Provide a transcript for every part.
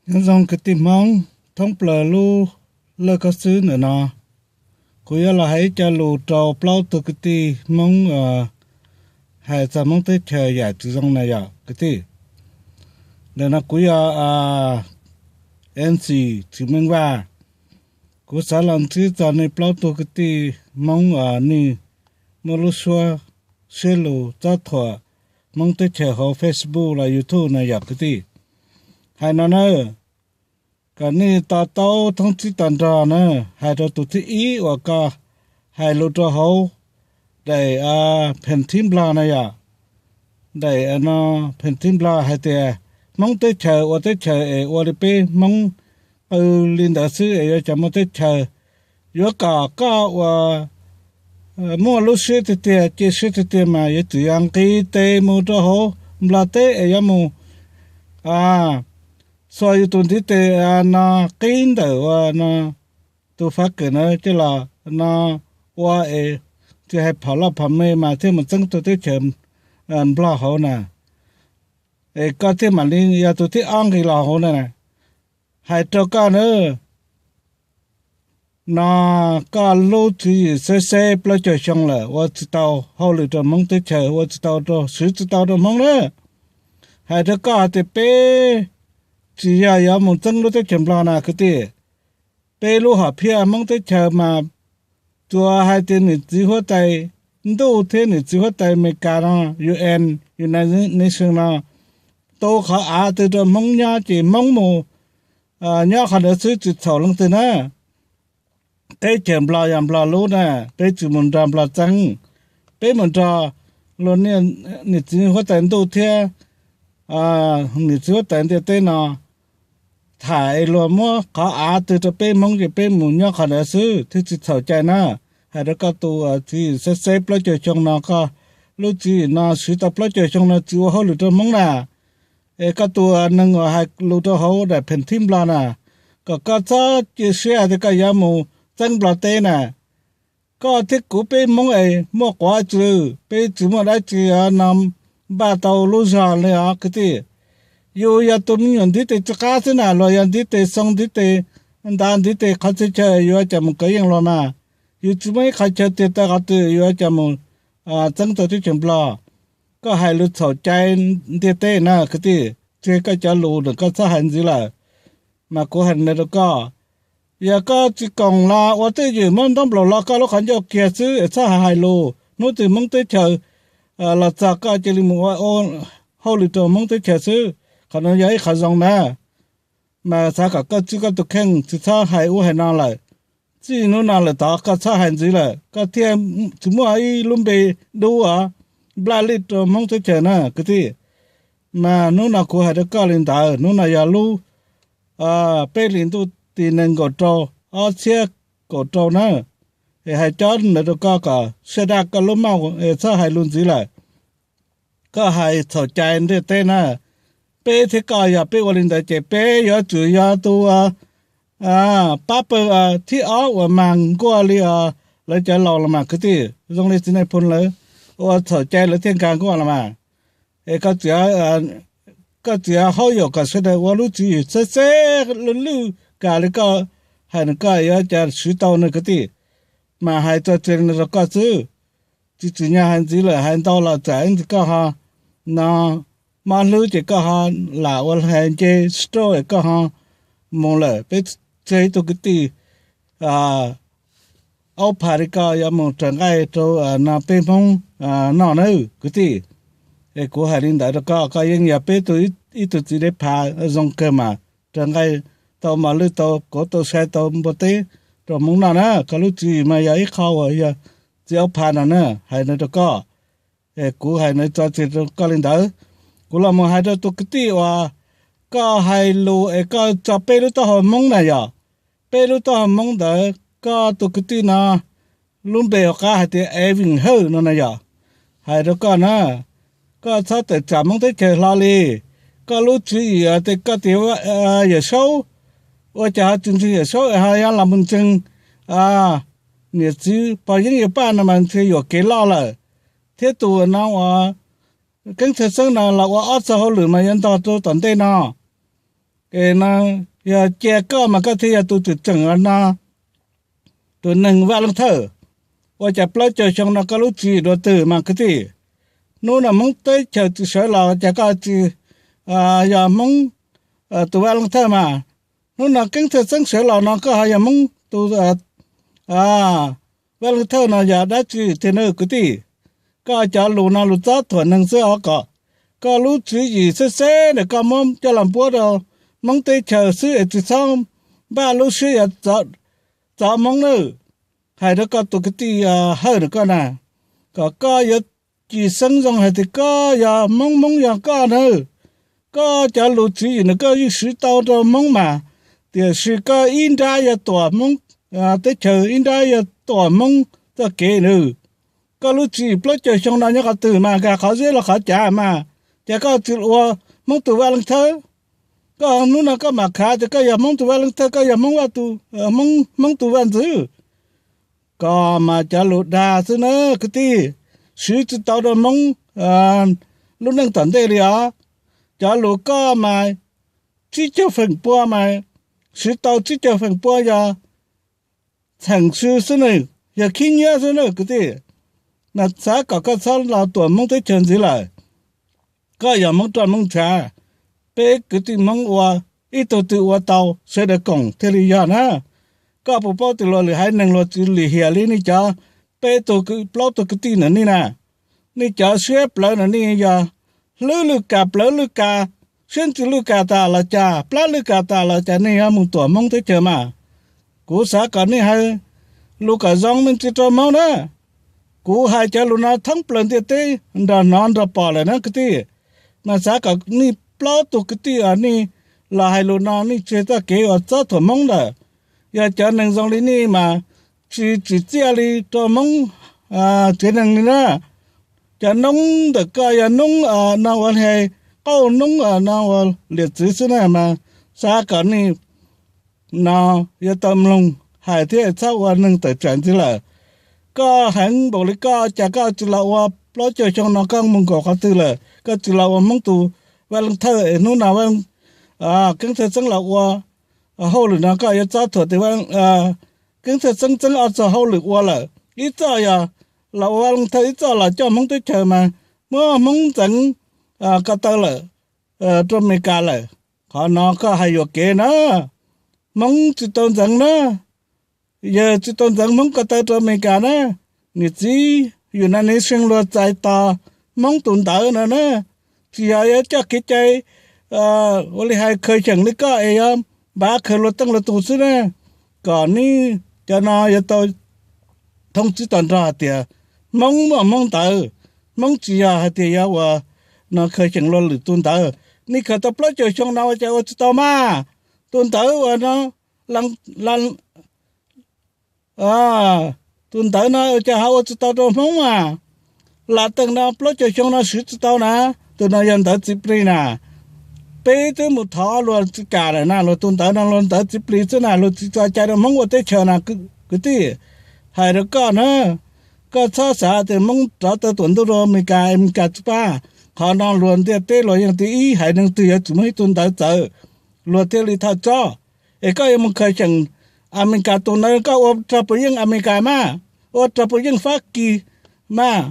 Nyob zoo kwv tij Hmoob thoob plaws lub laj koj xwb ntawm no. Kuv yuav los hais ib co lus rau plaub tug kwv tij Hmoob hais txog Hmoob teb chaws yam tsis zoo na yom kwv tij. Ntawm no kuv yog MC Txiv Meej Vaj. Kuv xav los ntsib txog nej plaub tug kwv tij Hmoob uas nej muaj lub suab siab lus txob thuam Hmoob teb chaws hauv Facebook los YouTube na yom kwv tij. Hais no na, kom nej to taub thoob tsib to nrog na. Hais rau tus thib ib uas koj hais lus rau hauv daim pheem thib nplog na yom. Daim no pheem thib nplog hais tias Hmoob teb chaws ua teb chaws es ua li peb Hmoob qw li ntawd xwb es yuav cas muaj teb chaws. Yuav kom koj uas muaj lub siab tiag tiag cia siab tiag tiag mas yuav tsum yuav nqis tes mus rau hauv Nplog teb es yuav mus xuas yus tus ntiv tes no qib ntawm ua no tus fav kawm na coj los no ua es tsis hais phom loj phom me mas thiaj mus txeeb tau teb chaws Nplog hauv na. Es koj thiaj mam li yog tus thib ob nqis los hauv na. Hais rau koj na, no koj lub tswv yim xeb xeb plaub caug xyoo lawm ua tsis tau hauj lwm rau Hmoob teb chaws, ua tsis tau rau, swv tsis tau rau Hmoob na. Hais rau koj hais tias peb tsis yog yuav mus txeeb lub teb chaws Nplog na kwv tij. Peb lub hom phiaj Hmoob teb chaws mas tsuas hais tias niam txiv huab tais ntuj thiab niam txiv huab tais Amelikas no, U N, United Nations no, tu qhov av twg rau Hmoob nyob ces Hmoob mus nyob qhov ntawd xwb tsis txhaum leej twg na. Teb chaws Nplog yog Nplog lub na, peb tsis mus nrog Nplog txeeb. Peb mus nrog luag niam txiv huab tais ntuj thiab niam txiv huab tais ntiaj teb no tham es luag muab qhov av twg rau peb Hmoob ces peb mus nyob qhov ntawd xwb thiaj tsis txhaum cai na. Hais rau koj tus tswv yim xeb xeb plaub caug xyoo no, koj lub tswv yim no swv tau plaub caug xyoo no tsis ua hauj lwm rau Hmoob na. Es koj tus neeg uas hais lus rau hauv daim pheem thib Nplog na, kom koj txhob cia siab hais tias koj yuav mus txeeb Nplog teb na. Koj thiab kuv peb Hmoob es muaj quav tsi, peb tsis muaj dab tsi no npaj tau lub zog li os kwv tij. Yus yog tus me nyuam ntiv tes tsis qab xwb na, luag yog ntiv tes xoo ntiv tes ntav ntiv tes qhov txhia chaw yuav cas mus kov yeej luag mas. Yus tsis muaj ib qhov chaw tiag tau qhov twg yuav cas mus txeeb tau teb chaws Nplog. Koj hais lus txhaum cai ntiaj teb na kwv tij, tseg koj cov lus na koj txhob hais ntxiv lawm. Mas kuv hais ntawd rau koj, yog koj tsis koom los ua twj ywm muab ntaub nplaum lo koj lub qhov ncauj kiag xwb es txhob hais hais lus. Hnub twg Hmoob teb chaws los txog koj cia li mus ua hauj lwm rau Hmoob teb chaws xwb, qhov no yog ib qhov zoo na. Mas xav kom koj tswj koj tus kheej tsis txhob hais ub hais no lawm. Txij hnub no lawm tod koj txhob hais ntxiv lawm, koj thiaj tsis muaj ib lub npe dub os, nplaj lij rau Hmoob teb chaws na kwv tij. Mas hnub no kuv hais rau koj li ntawd, hnub no yog lub peb hlis ntuj tim nees nkaum rau, ob txhiab kaum rau na. Es hais cov ntawd rau koj kom saj daj koj lub mauj es txhob hais lus ntxiv lawm. Koj hais txhaum cai ntiaj teb na. Peb thiab koj yog peb ua li ntawd ces peb yuav tsum yog tus pab pawg thib ob uas mag nkuaj li lawv cov laus los mas kwv tij, zoo li txiv Nais Phoo lawv ua txhaum cai lawv thiaj nkag nkuaj los mas. Es koj txiav haub yaum kom sawv daws ua lub tswv yim xeb xeb lwj lwj kam li koj hais nws koj yuav cas swv tau na kwv tij. Mas hais tso tseg li no rau koj xwb, tsis tsim nyog hais ntxiv lawm, hais ntau los tsam ib ntsis koj ho no mob hlwb ces koj ho lam ua hais nce strok es koj ho mus lawm. Peb tseg ib tug kwv tij aub pha li koj yuav mus raws nqaij rau no peb Hmoob noj na kwv tij. Es kuv hais li ntawd rau koj, koj yeej yog peb tug ib tug txiv dev pha zoo kawg mas raws nqaij tau mos lwj tau kauv tau sai tau npua teb rau Hmoob noj na. Koj lub tswv yim mas yog ib qho uas yog txiv aub pha no na, hais no rau koj. Es kuv hais no tso tseg rau koj li ntawd. Kuv los mus hais rau tus kwv tij uas koj hais lus es koj tso peb lub taub hau Hmoob na yom. Peb lub taub hau Hmoob ntawd koj tus kwv tij no lub npe hauv qab hais tias Evin Hawj no na yom. Hais rau koj na, koj txhob tawm tsam Hmoob teb chaws hlo li. Koj lub tswv yim tias koj tias Yawm Saub, ua cas ho tsis ntseeg Yawm Saub es ho yuav los mus ntseeg niam txiv pog Yeeb Yawg Paj no mas ntshe yuam kev loj lawm. Thiab tus no uas Keeb Txhaj Xeeb no los ua ob txoj hauj lwm mas yuav ntog rau tom ntej no. Es no yog cia koj mas koj thiaj yog tus twm tseem no, tus neeg Vaj Leej Thawj. Ua cas plaub caug xyoo no koj lub tswv yim dua twg mas kwv tij? Hnub no Hmoob teb chaws tsis sawv los cas koj tsis yog Hmoob tus Vaj Leej Thawj mas? Hnub no Keeb Thawj Xeeb sawv los no koj ho yog Hmoob tus Vaj Leej Thawj no yog dab tsi tiag na kwv tij? Koj cov lus no lus txob thuam neeg xwb os. Kom koj lub tswv yim xeb xeb ntawm koj muab coj los npuab rau Hmoob teb chaws xwb es tsis txhob npaj lub siab yuav txov Hmoob nawb. Hais rau koj tus kwv tij Hawj ntawm koj na, kom koj yuav cim xeeb zoo hais tias koj yog Hmoob, Hmoob yog koj nawb. Koj cov lus tswv yim ntawm koj yeej siv tau rau Hmoob mas, tiam sis koj ib nrab yuav tuam Hmoob teb chaws, ib nrab yuav tuam Hmoob txoj kev nawb. Koj lub tswv yim plaub caug xyoo no nyob qhov twg mas, nkag qhov zeb los qhov cav mas, cas koj tsis ua Hmoob tus Vaj Leej Thawj? Koj hnub no koj mam khav tias koj yog Hmoob tus Vaj Leej Thawj, koj yog Hmoob tus, Hmoob tus vaj ntxwv. Koj mas cov lus dag xwb na kwv tij, siv tsis tau rau Hmoob lub neej tom ntej li os. Cov lus koj mas tsib caug feem pua mas, siv tau tsib caug feem pua yog txheem sw xwb na, yog khib nyiab xwb na kwv tij. Mas xav kom koj txhob los tuam Hmoob teb chaws ntxiv lawm. Koj yog Hmoob roj Hmoob ntshav, peb kwv tij Hmoob ua, ib tug twg ua tau sawv daws koom thiaj li yog na. Koj puas paub tias luag lwm haiv neeg luag tsis lim hiam li nej cov peb tug plaub tug kwv tij ntawm nej na? Nej cov siab plawv ntawm nej yog hlwb lwj kas plawv lwj kas, siab ntxi lwj kas tas los cas, plab lwj kas tas los cas nej yuav mus tuam Hmoob teb chaws mas? Kuv xav kom nej hais lus kom zoo me ntsis rau Hmoob na. Kuv hais cov lus no thoob plaws ntiaj teb nrog hnov nrog pom lawm na kwv tij. Mas xav kom nej plaub tug kwv tij uas nej los hais lus no nej tseg txoj kev uas txob thuam Hmoob lawm. Yog cov neeg zoo li nej mas tsis tsim txiaj li rau Hmoob tsev neeg li na. Cov noob ntawm koj yog noob no ua li qauj, noob no ua liam txwv xwb na mas, xav kom nej no yuav tau mloog hais thiab txhob ua neeg tawm tsam ntxiv lawm. Koj heev npaum li koj cas koj tsis los ua, plaub caug xyoo no koj mus nkaum qhov twg lawm koj tsis los ua Hmoob tus Vaj Leej Thawj es hnub no Keeb Thawj Xeeb los ua hauj lwm no koj yuav txob thuam tias Keeb Thawj Xeeb txeeb ob txoj hauj lwm ua lawm. Ib txoj yog los ua Vaj Leej Thawj, ib txoj los coj Hmoob teb chaws mas muab Hmoob ntxeev ko taw lawm rau Amelikas lawm. Qhov no koj hais yuam kev na. Hmoob tsis tau ntxeev na. Yawg tsis tau ntxeev Hmoob ko taw rau Amelikas na. Niam txiv United Nations luag txais tos Hmoob tus ntawv no na. Tsis yog yuav coj kev cai ua li hais khaws xyeem li koj es yuav npav khaws luag teej luag tus xwb na. Kom nej cov no yuav tau thoob tswv tag nrho hais tias Hmoob muaj Hmoob ntawv, Hmoob tsis yog hais tias yuav ua no khaws xyeem luag lwm tus ntawv. Nej khaws tau plaub caug xyoo no ua cas ua tsis tau mas? Tus ntawv uas no tus ntawv no cas ho ua tsis tau rau Hmoob mas? Lam teem no plaub caug xyoo no siv tsis tau na. Tus no yog ntawv txiv plig na. Peb twb mus thov luag tsis kam lawm na, luag tus ntawv no luag ntawv txiv plig xwb na, luag tsis tso cai rau Hmoob ua teb chaws na. Kwv tij, hais rau koj na, koj txhob xav tias Hmoob rov tawm tuam ntuj rau Amelikas, Amelikas tsis pab. Qhov no luag ntiaj teb luag yeej tib ib haiv neeg twg yuav tsum muaj ib tug ntawv txawv, luag thiaj li thawj tsob. Es koj yuav mus khaws xyeem Amelikas tus ntawv, koj ua rog puas yeej Amelikas mas, ua rog puas yeej Fab Kis mas,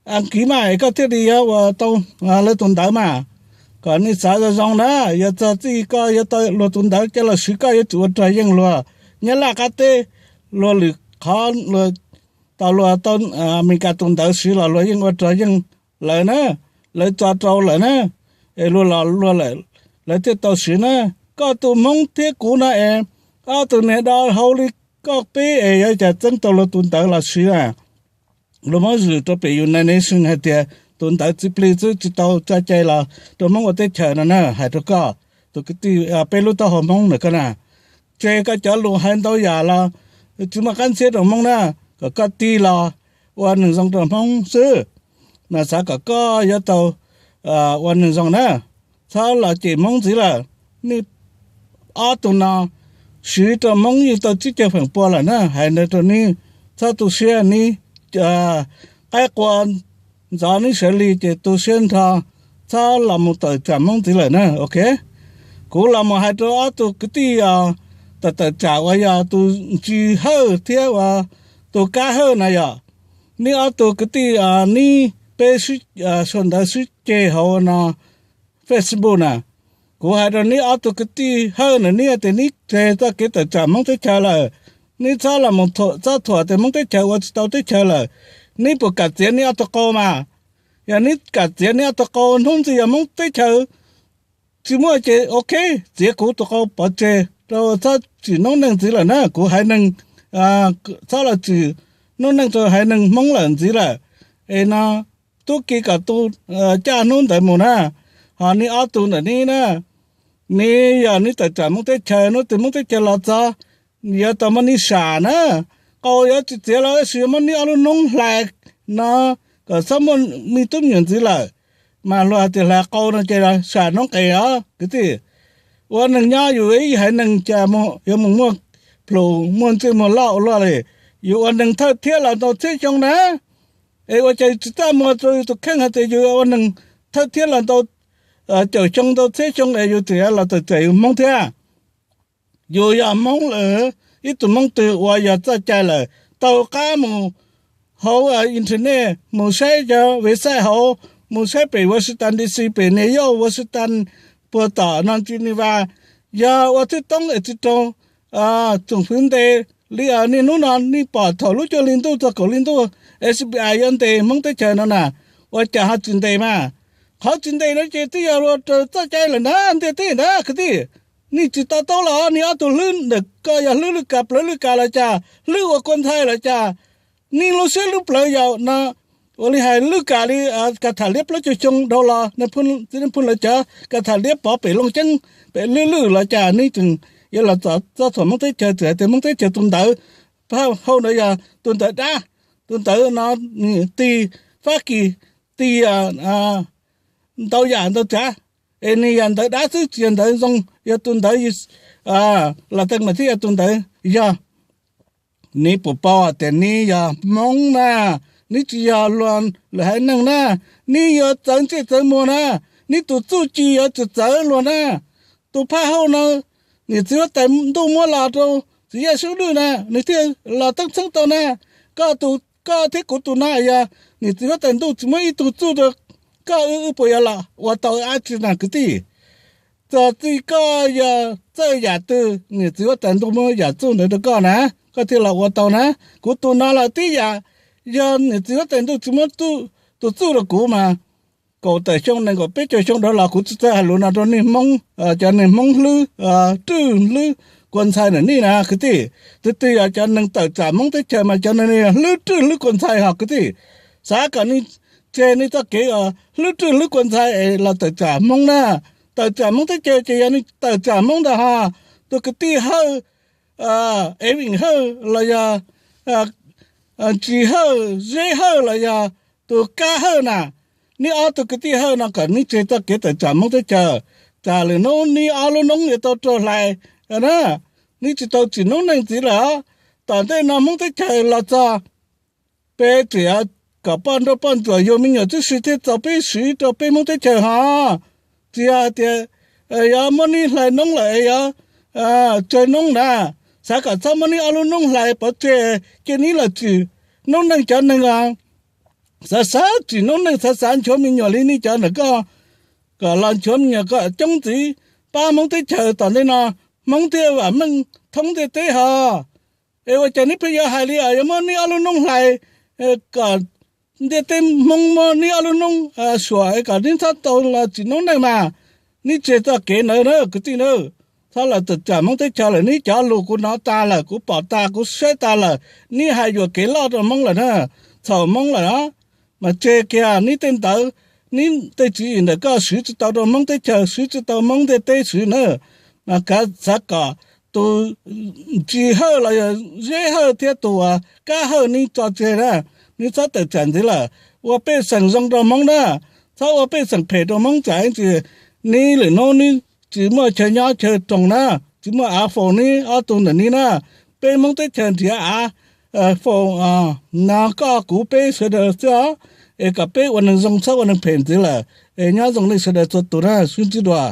Askiv mas es koj thiaj li yuav ua tau lawv tus ntawv mas. Kom nej xav zoo zoo na, yuav txog txij koj yuav tau luag tus ntawv coj los siv koj yuav tsum ua rog yeej luag. Nyab Laj qab teb luag lwm qhov tau luag tau Amelikas tus ntawv siv los luag yeej ua rog yeej lawv na, lawv tso rau lawm na, es luag los luag lawm, lawv thiaj tau siv na. Koj tus Hmoob thiab kuv no es ob tug niag do hau li koj peb es yuav cas txeeb tau luag tus ntawv los siv na. Luag muab zwm rau pem United Nations hais tias tus ntawv txiv plig xwb tsis tau tso cai los rau Hmoob ua teb chaws no na. Hais rau koj tus kwv tij, peb lub taub hau Hmoob ntawm koj na, tseg koj cov lus hais ntau yam los tsis muaj qab ntxhiab rau Hmoob na, kom koj tig los ua neeg zoo rau Hmoob xwb. Mas xav kom koj yuav tau ua neeg zoo na, txhob los cem Hmoob ntxiv lawm. Nej ob tug no siv rau Hmoob yeej tau tsib caug feem pua lawm na, hais ntawd rau nej, txhob tu siab, nej qaib qua ntxov nej sawv li ces tu siab nrho, txhob los mus tawm tsam Hmoob ntxiv lawm na, ok. Kuv los mus hais rau ob tug kwv tij tawm tawm tsam uas yog tus Ntsis Hawj thiab uas tus Kab Hawj na yom, neb ob tug kwv tij, neb peb sau ntawv sib ceg hauv no Facebook na. Kuv hais rau neb ob tug kwv tij Hawj na, neb tias neb tseg txoj kev tawm tsam Hmoob teb chaws lawm, neb txhob los mus txhob thuam tias Hmoob teb chaws ua tsis tau teb chaws lawm. Neb puas kam txiav neb ob tug qau mas? Yog neb kam txiav neb ob tug qau, hnub ntxiv yog Hmoob teb chaws tsis muaj ces ok, txiav kuv tus qau pov tseg rau, txhob tsim noob neej ntxiv lawm na. Kuv haiv neeg txhob los tsim noob neej rau haiv neeg Hmoob lawm ntxiv lawm. Es no tub ki kom tu caj hnub ntawd mus na. Ho neb ob tug ntawm neb na, neb yog neb tawm tsam Hmoob teb chaws, hnub twg Hmoob teb chaws los txog, yuav tau muab neb sam na. Qau yuav tsis txiav los tab sis yuav muab neb ob lub noob hlais no kom txhob muaj me tub me nyuam ntxiv lawm. Mas luag hais tias hlais qau no ces sam noob qes os kwv tij. Ua neeg nyob yus ib haiv neeg cas yuav mus muaj plhus muaj ntsej muag loj ua luaj li. Yus ua neeg thawj thiab los ntau txhiab xyoo na. Es ua cas tsis txaj muag rau yus tus kheej hais tias yus ua neeg thawj thiab los ntau caum xyoo ntau txhiab xyoo es yus tseem los tawm tsam yus Hmoob thiab? Yus yog Hmoob lawm, ib tug Hmoob twg ua yog txoj cai lawm, tau qab mus hauv internet mus saib cov website hauv, mus saib pem Washington D C, pem New York, Washington, puag tom no Geneva, yog ua thwj toob es tsis raug tsoom fwv ntes li. Niaj hnub no nej pom thaum lub cuaj hli ntuj txog kaum hli ntuj, F B I yuav ntes Hmoob teb chaws no na. Ua cas ho tsis ntes mas? Qhov tsis ntes no ces twb yog ua raws txoj cai lawm na, ntiaj teb na kwv tij. Nej tsis to taub los nej ob tug hlwb ntawm koj yog hlwb lwj kas plawv lwj kas los cas, hlwb ua kua ntxhai los cas, nej lub siab lub plawv yog no ua li hais lwj kam li kas tham liab plaub caug xyoo dhau los, txiv neej phooj lawv cov kas tham liab pov pem Looj Ceeb, pem lwj lwj los cas nej tseem yuav los txob txob txhuam Hmoob teb chaws, txawm hais tias Hmoob teb chaws tus ntawv phaj hauj ntawd yog tus ntawv dab, tus ntawv no tig Fab Kis, tig ntau yam ntau tsav, es nws yog ntawv dab xwb tsis yog ntawv zoo, yog tus ntawv Latees mas thiaj yog tus ntawv yog. Neb puas paub tias neb yog Hmoob na, neb tsis yog luag lwm haiv neeg na, neb yuav txawv ntsej txawv muag na, neb tus txuj ci yuav tsis txawv luag na. Tus phaj hauj no, niam txiv huab tais ntuj muab los rau txiv yaj sub lwj na, nws thiaj los teeb txheeb tau na. Koj tus, koj thiab kuv tus no yog niam txiv huab tais ntuj tsis muab ib tug txuj rau koj, wb puas yuav los ua tau dab tsi na kwv tij? Txog txij koj yog txawj yam twg, niam txiv huab tais ntuj muab yam txuj ntawd rau koj na, koj thiaj los ua tau na. Kuv tus no los tib yam, yog niam txiv huab tais ntuj tsis muab tus txuj rau kuv mas kaum tawm xyoo nees nkaum peb caug xyoo dhau los kuv tsis txawj hais lus no rau neeg Hmoob, cov neeg Hmoob hlwb rwj hlwb kua ntxhai na nej na kwv tij. Twb twb yog cov neeg tawm tsam Hmoob teb chaws mas cov neeg hlwb rwj hlwb kua ntxhai ho kwv tij. Xav kom nej tseg nej txoj kev hlwb rwj hlwb kua ntxhai es los tawm tsam Hmoob na. Tawm tsam Hmoob teb chaws ces yog nej tawm tsam Hmoob ntag ho. Tus kwv tij Hawj, Ev Vim Hawj los yog Ntsis Hawj, Zeb Hawj los yog tus Kab Hawj na, neb ob tug kwv tij Hawj no kom neb tseg txoj kev tawm tsam Hmoob teb chaws. Tsam lwm hnub neb ob lub noob yuav tau raug hlais na. Neb tsis tau tsim noob neej ntxiv lawm. Tom ntej no Hmoob teb chaws los txog, peb tseem kom poj nrauj poj ntsuam yug me nyuam tib si thiaj txaus peb siv rau peb Hmoob teb chaws ho. Tsis yog tias yog muab neb hlais noob lawm es yog tsawg noob na. Xav kom txhob muab neb ob lub noob hlais pov tseg, cia neb los tsim noob neej cov neeg os. Xav xav tsim noob neej, xav xav nchuav me nyuam li nej cov ntawm koj, kom los nchuav me nyuam kom coob ntxiv pab Hmoob teb chaws tom ntej no, Hmoob thiaj vam meej thoob ntiaj teb ho. Es ua cas neb pheej yuav hais li yog muab neb ob lub noob hlais kom ntiaj teb Hmoob muab neb ob lub noob suam kom neb txhob tau los tsim noob neej mas? Neb tseg txoj kev ntawd na kwv tij na. Txhob los tawm tsam Hmoob teb chaws lawm, neb cov lus kuv hnov tas lawm, kuv pom tas, kuv saib tas lawm. Neb hais yuam kev loj rau Hmoob lawm na, txhaum Hmoob lawm na. Mas tseg kiag neb tej ntawd, neb tej tswv yim ntawm koj siv tsis tau rau Hmoob teb chaws, siv tsis tau Hmoob ntiaj teb siv na. Mas kav xav kom tus Ntsis Hawj los yog Zeb Hawj thiab tus Kab Hawj neb tso tseg na, neb txhob tawm tsam ntxiv lawm. Ua pej xeem zoo rau Hmoob na, txhob ua pej xeem phem rau Hmoob tsam ib ntsis neb lwm hnub neb tsis muaj chaw nyob chaw roos na, tsis muaj av faus neb ob tug ntawm neb na. Peb Hmoob teb chaws nrhiav av faus no koj kuv peb sawv daws xwb os. Es kom peb ua neeg zoo txhob ua neeg phem ntxiv lawm. Es nyob zoo nej sawv daws txhua tus na, sib ntsib dua.